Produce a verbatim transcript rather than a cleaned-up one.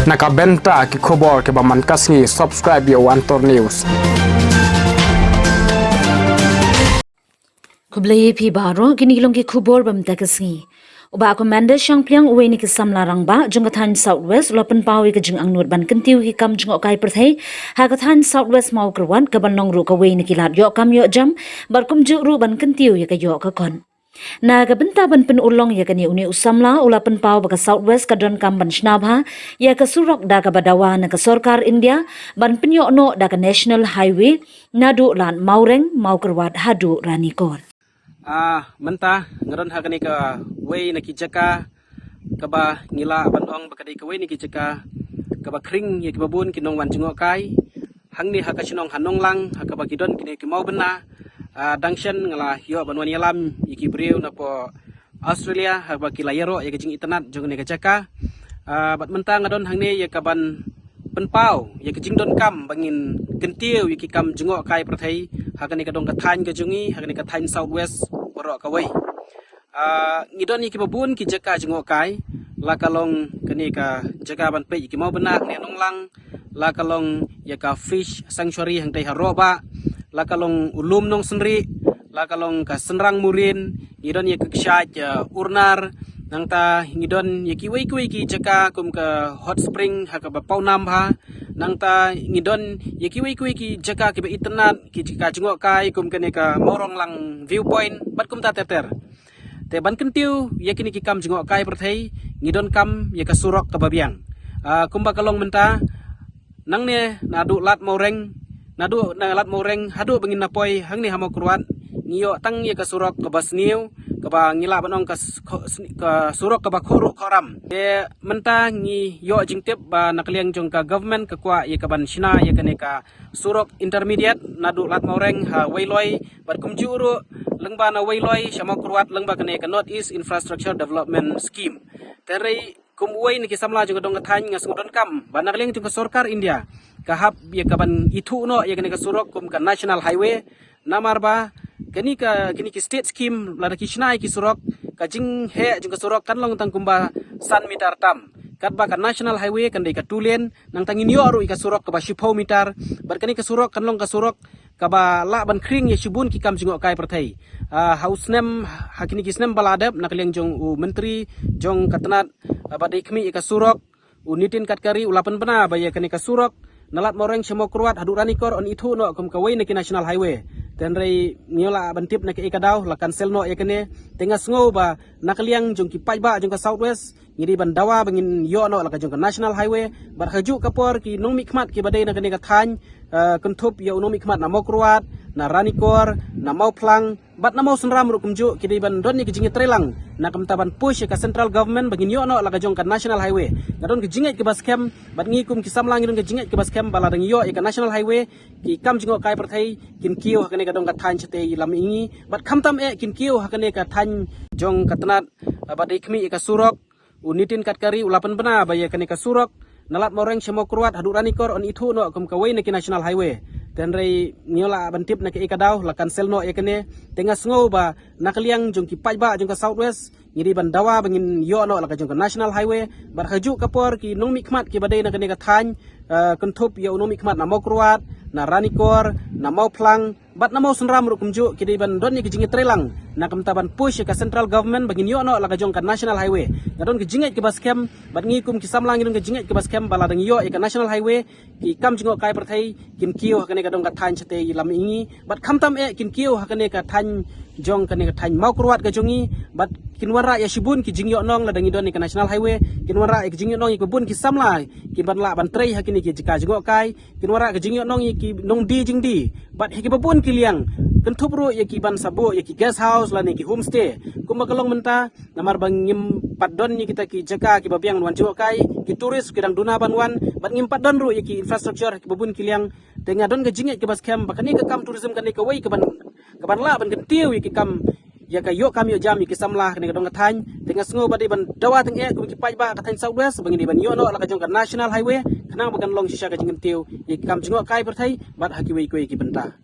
Na ka bynta ki khubor kiba man ka sngi, subscribe ïa u Antor News. Khublei ïa phi baroh, kine ki long ki khubor ba mynta ka sngi. U Bah Commander Shangpliang, uwei na ki samla rangbah jong ka thaiñ South West, u la pynpaw ïa ka jingangnud ban kyntiew ïa ki kam jngohkai pyrthei ha ka thaiñ South West Mawkyrwat, kaban long ruh kawei na ki lad ïoh kam ïoh jam, bad kumjuh ruh ban kyntiew ïa ka ïoh ka kot. Na ka bynta ban pynurlong ïa kane, une u samla u la pynpaw ba ka South West ka donkam ban shna bha ïa ka surok da kaba dawa na ka sorkar India ban pynïoh noh da ka National Highway naduh Lad Mawreng, Mawkyrwat haduh Ranikor. Ah, mynta nga don ha kane kawei na ki jaka kaba ngi lah ban ong ba ka dei kawei na ki jaka kaba khring ïa kiba bun ki nongwan jngohkai. Hangne ha ka shnong ha Nonglang, ha kaba ki don kine ki mawbynna, ah, dang shen nga la ïoh ban wan ïalam ïa ki briew napoh Australia, ha kaba ki la ïaroh ïa ka jingitynnad jong kane ka jaka. Ah, bad mynta nga don hangne ïa kaban pynpaw ïa ka jingdonkam ba ngin kyntiew ïa ki kam jngohkai pyrthei ha kane ka dong ka thaiñ ka jong ngi, ha kane ka thaiñ South West baroh kawei. Ah, ngi don ïa kiba bun ki jaka jngohkai, la ka long kane ka jaka ban peit ïa ki mawbynna hangne Nonglang, la ka long ïa ka fish sanctuary hangtei ha Rohbah, la ka long u lum Nongsynrih, la ka long ka Synrang Murin, ngi don ïa ka kshaid, ah, Urnar, nangta ngi don ïa kiwei kiwei ki jaka kum ka hot spring ha kaba pawnam bha, nangta ngi don ïa kiwei kiwei ki jaka kiba itynnad, ki jaka jngohkai kum kane ka Mawronglang viewpoint, bad kumta ter ter. Te ban kyntiew ïa kine ki kam jngohkai pyrthei, ngi donkam ïa ka surok kaba biang. Ah, kumba ka long mynta, nangne naduh Lad Mawreng, naduh na Lad Mawreng haduh ba ngin na poi hangne ha Mawkyrwat, ngi ïoh tang ïa ka surok kaba sniew, kaba ngi lah ban ong ka s-, kho-, sni-, ka surok kaba khohruh khohram. Te mynta ngi ïoh jingtip ba na ka liang jong ka government ka kwah ïa kaban shna ïa kane ka surok intermediate naduh Lad Mawreng ha Weiloi, bad kumjuh ruh lyngba na Weiloi sha Mawkyrwat lyngba kane ka North East Infrastructure Development Scheme. Te hynrei kum uwei na ki samla jong ka dong ka thaiñ, nga sngew donkam ba na ka liang jong ka sorkar India ka hap ïa kaban ithuh noh ïa kane ka surok kum ka National Highway. Namar ba kane ka, kine ki state scheme, lada ki shna ïa ki surok, ka jingheh jong ka surok kan long tang kumba san meter tam. Katba ka National Highway kan dei ka two lane, nangta ngin ïoh ruh ïa ka surok kaba shiphew meter. Bad kane ka surok kan long ka surok kaba lah ban khring ïa shibun ki kam jngohkai pyrthei. Ah, ha u snem, ha kine ki snem ba la dep, na ka liang jong u Myntri jong ka tnat, ah, ba dei khmih ïa ka surok, u Nitin Gadkari, u la pynbna ba ïa kane ka surok na Lad Mawreng sha Mawkyrwat haduh Ranikor yn ithuh noh kum kawei na ki National Highway. Te hynrei ngi la ban tip na kaei ka daw la cancel noh ïa kane. Te nga sngew ba na ka liang jong ki paidbah jong ka South West, ngi dei ban dawa ba ngin ïoh noh la ka jong ka National Highway. Bad ha kajuh ka por ki nongmihkhmat kiba dei na kane ka thaiñ, eh, kynthup ïa u nongmihkhmat na Mawkyrwat, na Ranikor, na Mawphlang, bad na Mawsynram ruh kumjuh, ki dei ban don ïa ki jingïatreilang na ka bynta ban push ïa ka central government ba ngin ïoh noh la ka jong ka National Highway. Nga don ka jingngeit kaba skhem, bad ngi kum ki samla ngi don ka jingngeit kaba skhem ba lada ngi ïoh ïa ka National Highway, ki kam jngohkai pyrthei kin kiew ha kane ka dong ka thaiñ shatei lam ïa ngi, bad khamtam eh kin kiew ha kane ka thaiñ jong ka tnat, ah, ba dei khmih ïa ka surok. U Nitin Gadkari u la pynbna ba ïa kane ka surok na Lad Mawreng sha Mawkyrwat haduh Ranikor yn ithuh noh kum kawei na ki National Highway. Te hynrei ngi la ban tip na kaei ka daw la cancel noh ïa kane. Te nga sngew ba na ka liang jong ki paidbah jong ka South West, ngi dei ban dawa ba ngin ïoh noh la ka jong ka National Highway. Bad ha kajuh ka por ki nongmihkhmat kiba dei na kane ka thaiñ, eh, kynthup ïa u nongmihkhmat na Mawkyrwat, na Ranikor, na Mawphlang, bad na Mawsynram ruh kumjuh, ki dei ban don ïa ki jingïatreilang na ka bynta ban push ïa ka central government ba ngin ïoh noh la ka jong ka National Highway. Nga don ka jingngeit kaba skhem, bad ngi kum ki samla ngi don ka jingngeit kaba skhem ba lada ngi ïoh ïa ka National Highway, ki kam jngohkai pyrthei kin kiew ha kane ka dong ka thaiñ shatei lam ïa ngi, bad khamtam eh kin kiew ha kane ka thaiñ jong kane ka thaiñ Mawkyrwat ka jong ngi, bad kin wanrah ïa shibun ki jingïohnong lada ngi don ïa ka National Highway, kin wanrah ïa ki jingïohnong ïa ki bun ki samla kiban lah ban trei ha kine ki jaka jngohkai, kin wanrah ka jingïohnong ïa ki nongdie jingdie. Bad ha kiba bun ki liang, kynthup ruh ïa kiban sa buh ïa ki guest house lane ki homestay. Kumba ka long mynta, namar ba ngim pat don ïa kita ki jaka kiba biang wan jngohkai, ki tourist ki dang duna ban wan, bad ngim pat don ruh ïa ki infrastructure ha kiba bun ki liang. Te nga don ka jingngeit kaba skhem ba kane ka kam tourism kane kawei kaban, kaban lah ban kyntiew ïa ki kam, ïa ka ïoh kam ïoh jam ïa ki samla kane ka dong ka thaiñ. Te nga sngew ba dei ban dawa tang eh kum ki paidbah ka thaiñ South West ba ngin dei ban ïoh noh la ka jong ka National Highway, khnang ba kan long shisha ka jingkyntiew ïa ki kam jngohkai pyrthei bad ha kiwei kiwei ki bynta.